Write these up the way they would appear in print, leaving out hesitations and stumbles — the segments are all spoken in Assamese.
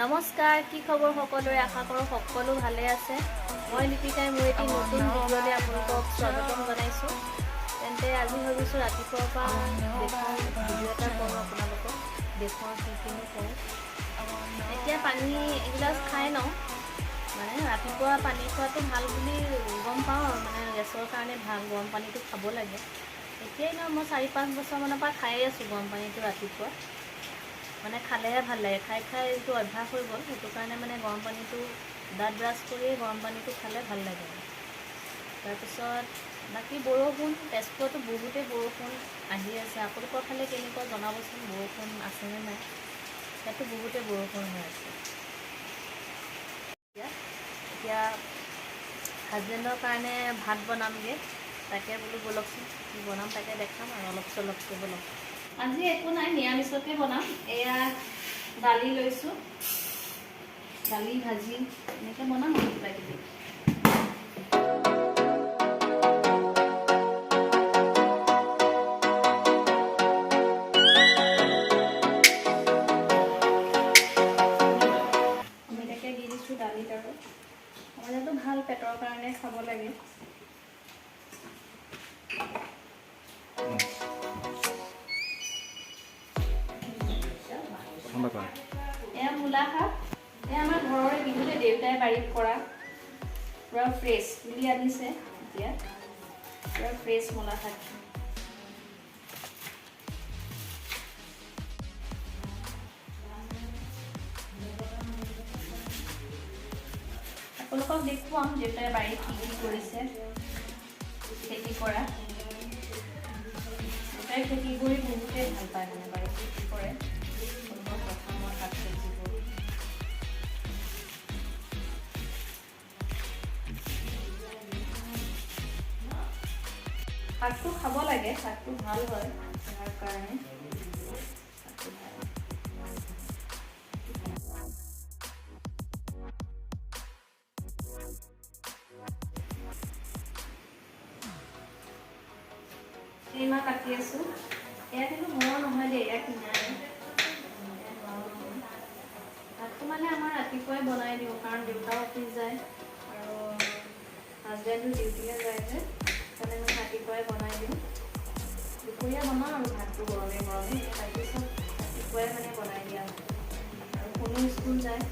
নমস্কাৰ, কি খবৰ সকলোৰে? আশা কৰোঁ সকলো ভালে আছে। মই লিপিকাই মোৰ এটি নতুন ভিডিঅ'লৈ আপোনালোকক স্বাগতম জনাইছোঁ। তেন্তে আজি ভাবিছোঁ ৰাতিপুৱাৰ পৰা দেখুৱাওঁ, ভিডিঅ' এটা কৰোঁ, আপোনালোকক দেখুৱাওঁ কি কিনো কৰোঁ। এতিয়া পানী এগিলাচ খাই লওঁ। মানে ৰাতিপুৱা পানী খোৱাটো ভাল বুলি গম পাওঁ আৰু মানে গেছৰ কাৰণে ভাল, গৰম পানীটো খাব লাগে। এতিয়াই নহয়, মই 4-5 বছৰমানৰ পৰা খায়ে আছোঁ গৰম পানীটো ৰাতিপুৱা। মানে খালেহে ভাল লাগে, খাই খাই যিটো অভ্যাস হৈ গ'ল, সেইটো কাৰণে মানে গৰম পানীটো দাঁত ব্ৰাছ কৰিয়ে গৰম পানীটো খালে ভাল লাগে। তাৰপিছত বাকী বৰষুণ, তেজপুৰতো বহুতেই বৰষুণ আহি আছে। আপোনালোকৰ ফালে কেনেকুৱা জনাবচোন, বৰষুণ আছেনে নাই? ইয়াতো বহুতেই বৰষুণ হৈ আছে। এতিয়া এতিয়া হাজবেণ্ডৰ কাৰণে ভাত বনামগৈ। তাকে বোলো ব'লকচোন, কি বনাম তাকে দেখাম আৰু অলপ চলপকৈ। ব'লক, আজি একো নাই, নিৰামিষকে বনাম। এয়া দালি লৈছোঁ, দালি ভাজি এনেকৈ বনাম আৰু কিবা কিবি। অমিতাকে দি দিছোঁ দালিত আৰু অমিতাটো ভাল, পেটৰ কাৰণে খাব লাগে। প্ৰথমবাৰ কৰা। এয়া মূলা শাক, এয়া আমাৰ ঘৰৰে বিহুতে দেউতাই বাৰীত কৰা, পূৰা ফ্ৰেছ তুলি আনিছে এতিয়া, পূৰা ফ্ৰেছ মূলা শাক। আপোনালোকক দেখুৱাম দেউতাই বাৰীত কি কি কৰিছে খেতি কৰা। দেউতাই খেতি কৰি বহুতেই ভাল পায়, মানে বাৰীত খেতি কৰে। আপোনালোকক দেখাম মই শাক চব্জিবোৰ। শাকটো খাব লাগে, শাকটো ভাল হয় দেহাৰ কাৰণে, শাকটো ভাল। মাহ কাটি আছোঁ। এয়া কিন্তু ঘৰৰ নহয় দেই, এয়া কিনা। এয়া ঘৰৰ নহয়। ভাতটো মানে আমাৰ ৰাতিপুৱাই বনাই দিওঁ, কাৰণ দেউতাও অফিচ যায় আৰু হাজবেণ্ডো ডিউটিলৈ যায় যে, সেইকাৰণে মানে ৰাতিপুৱাই বনাই দিওঁ। দুপৰীয়া বনাওঁ আৰু ভাতটো গৰমে গৰমে, তাৰপিছত ৰাতিপুৱাই মানে বনাই দিয়া হয়। আৰু সোণো স্কুল যায়,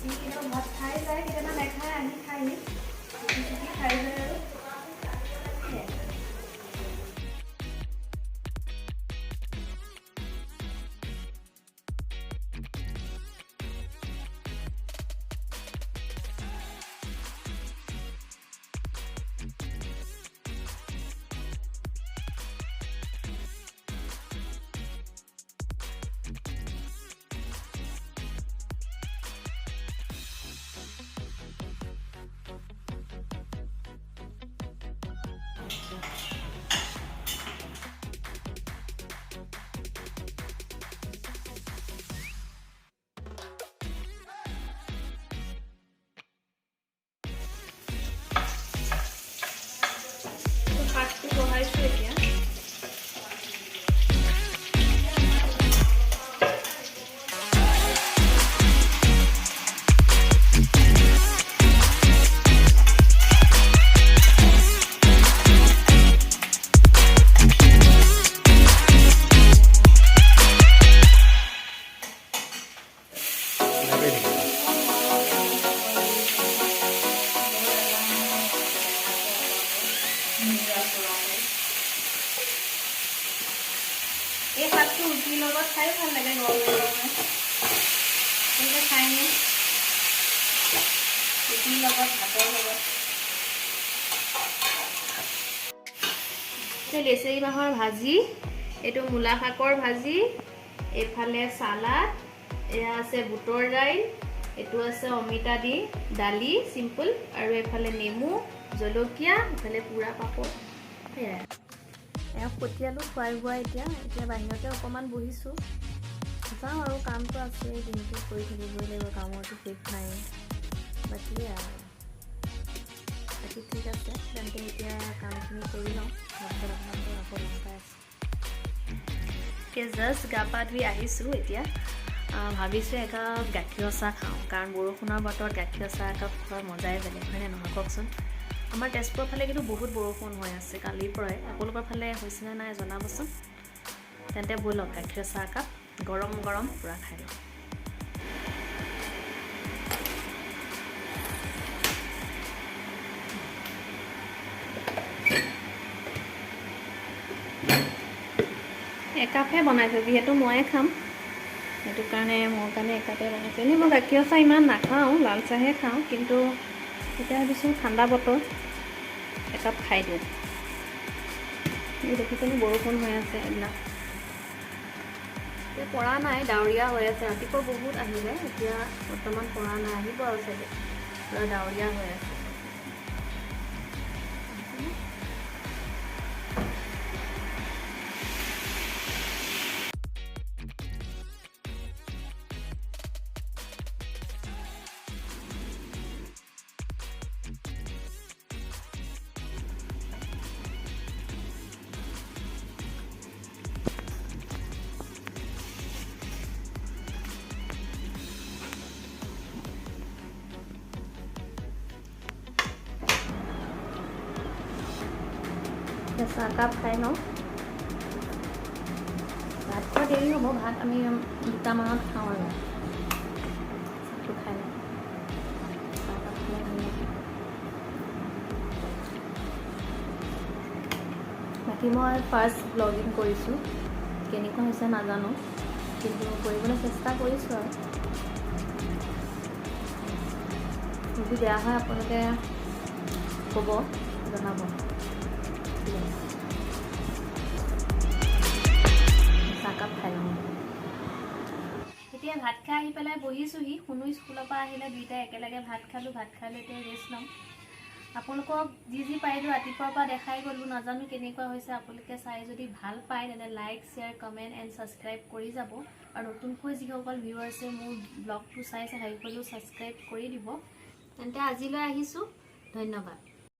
সি কেতিয়াবা ভাত খাই যায়, কেতিয়াবা নাখায়, আহি খায়হি, ৰুটি চুটি খাই যায় আৰু সেয়াই। শাকটো বহাইছোঁ এতিয়া। লাগাই থাকিব। এই শাকটো ৰুটিৰ লগত খায়ো ভাল লাগে গৰমে গৰমে। তেনেকৈ খায়নে ৰুটিৰ লগত, ভাতৰ লগত? লেচেৰি মাহৰ ভাজি, এইটো মূলা শাকৰ ভাজি, এইফালে চালাড, এয়া আছে বুটৰ দাইল, এইটো আছে অমিতা দি দালি চিম্পল, আৰু এইফালে নেমু, জলকীয়া, এইফালে পোৰা পাপৰ, সেয়াই। এওঁক পঠিয়ালোঁ খুৱাই বোৱাই। এতিয়া এতিয়া বাহিৰতে অকণমান বহিছোঁ। যাওঁ আৰু, কামটো আছে, দিনটো কৰি থাকিবই লাগিব, কামৰতো শেষ নাই। বাকী আৰু বাকী ঠিক আছে তেন্তে, এতিয়া কামখিনি কৰি লওঁ, তাৰপিছত আপোনালোকক আকৌ লগ পাই আছোঁ। এতিয়া জাষ্ট গা পা ধুই আহিছোঁ এতিয়া। ভাবিছোঁ একাপ গাখীৰৰ চাহ খাওঁ, কাৰণ বৰষুণৰ বতৰত গাখীৰৰ চাহ একাপ খোৱাৰ মজাই বেলেগ, হয়নে নহয় কওকচোন? আমাৰ তেজপুৰৰ ফালে কিন্তু বহুত বৰষুণ হৈ আছে কালিৰ পৰাই। আপোনালোকৰ ফালে হৈছেনে নাই জনাবচোন। তেন্তে ব'লক, গাখীৰৰ চাহ একাপ গৰম গৰম পূৰা খাই লওঁ। একাপহে বনাইছোঁ, যিহেতু ময়ে খাম, সেইটো কাৰণে মোৰ কাৰণে একাপে বনাইছোঁ। এনেই মই গাখীৰৰ চাহ ইমান নাখাওঁ, লাল চাহে খাওঁ, কিন্তু এতিয়া ভাবিছোঁ ঠাণ্ডা বতৰ, একাপ খাই দিওঁ। এই দেখিছেনে, বৰষুণ হৈ আছে এইবিলাক। এতিয়া পৰা নাই, ডাৱৰীয়া হৈ আছে। ৰাতিপুৱা বহুত আহিলে, এতিয়া বৰ্তমান পৰা নাই, আহিব আৰু চাগে। পূৰা ডাৱৰীয়া হৈ আছে। এতিয়া চাহকাপ খাই লওঁ। ভাত খোৱা দেৰি হ'ব, ভাত আমি 2টামানত খাওঁ আৰু। চাহটো খাই লওঁ, চাহকাপ খালে ভাল লাগে। বাকী মই ফাৰ্ষ্ট ব্লগিং কৰিছোঁ, কেনেকুৱা হৈছে নাজানো, কিন্তু কৰিবলৈ চেষ্টা কৰিছোঁ আৰু। যদি বেয়া হয় আপোনালোকে ক'ব, জনাব। ঠিক আছে, চাহকাপ খাই লওঁ। এতিয়া ভাত খাই আহি পেলাই বহিছোঁহি। শুনো স্কুলৰ পৰা আহিলে, দুইটাই একেলগে ভাত খালোঁ। ভাত খাই লৈ এতিয়া ৰেষ্ট ল'ম। আপোনালোকক যি যি পাৰিলোঁ ৰাতিপুৱাৰ পৰা দেখাই গ'লোঁ, নাজানো কেনেকুৱা হৈছে। আপোনালোকে চাই যদি ভাল পায় তেন্তে like, share, comment and subscribe কৰি যাব। আৰু নতুনকৈ যিসকল ভিউৱাৰ্ছে মোৰ ব্লগটো চাইছে, সেইসকলেও ছাবস্ক্ৰাইব কৰি দিব। তেন্তে আজিলৈ আহিছোঁ, ধন্যবাদ।